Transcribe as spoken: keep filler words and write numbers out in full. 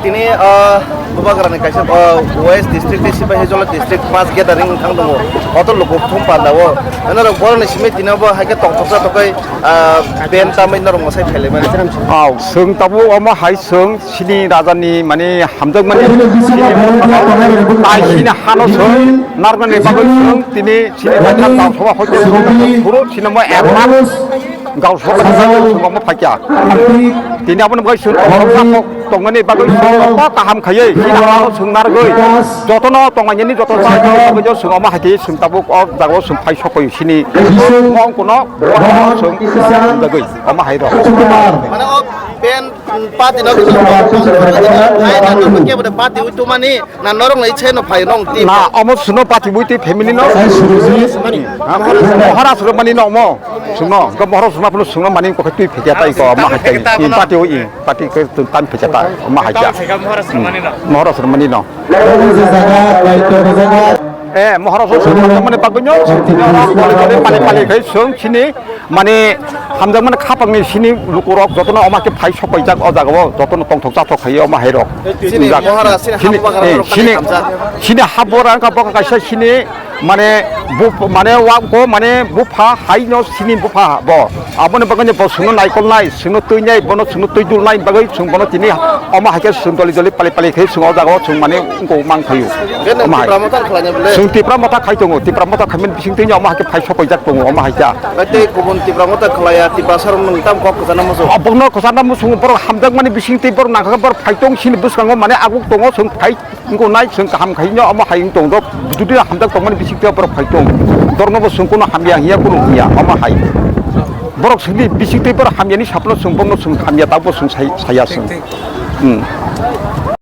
Tini, ah, Bubagrani kaisa, ah, West District tei Sipahijola District mass gathering wngthang tongo. Kotor luku thum pandao. Norok borokni simi tini bo hai khe tongthoksa tokoi, ah, band tamwi norok mwsai phailaimani. Aw, chwng tabuk omo hai chwng chini rajani mane hamjakmani tai chini hano chwng narwknani bagwi chwng tini chini raja Tamsokma hoite phuru chini mo ekma Gausok omo phaikya. Tini aboni bagwi chwng tongmani bagwi chwng kaham khaiwi chini hano chwng narwgwi jotono tonglainani joto bagwi chwng omo hai khe chwng tabuk o jagao chwng phai sokoi chini mong kuno chwng bagwi omo hai rok. Mane o band party no kebo party uitumani. Na norok nai cheno phai nong ti. Na omo suno party bui twi family no. Mohora suro mani no omo. Suno go mohora suro mani suno mani ko twi phikya tai ko ma hai tai. Party oi party ke tun tan phikya ta ma hai ja. Mohora suro mani no. Eh, mohora suro mani pagunyo. Pali pali kai sung chini. Mane hamjakmani khapangni sini lukurok jotono omo khe phai sopaijak o jagao, jotono tongthok chathok khaiwi omo hairok. Chini mohara, chini habugra eh, rok chini, hamjak. Chini habugra wngkha bo kaisa chini mane bupha, mane wako mane bupha haino chini bupha bo. Aboni bagwi bo chwngno naikolnai, chwngno twinai, bono chwngno twidulnai bagwi chwng bono tini omo hai khe chwng doli doli pali pali khe chwng o jagao chwng mane wngkok mang phaio. Omo hai. Tipra Motha khlaina bole. Chwng Tipra Motha khai tongo, Tipra Motha khaimani bising twi omo hai khe phai sopaijak tongo, omo hai khe. Bai tei kubun Tipra Motha khlaiya, Tiprasa rok nwng tamo kok kwchana muchung. Bokno kwchana muchung borok hamjakmani bising twi borok nangkha borok phai tong sini bwskango mane aguk tongo chwng phai wngko nai chwng kaham khai no omo hai wng tong dok judi hamjak tongmani bising twi borok phai tong dorno bo chwng kuno hamya hiya kuno hiya omo hai borok chwngni bising twi borok hamyani sapno chwng bokno chwng hamya tabuk chwng sai saya chwng. Hmm.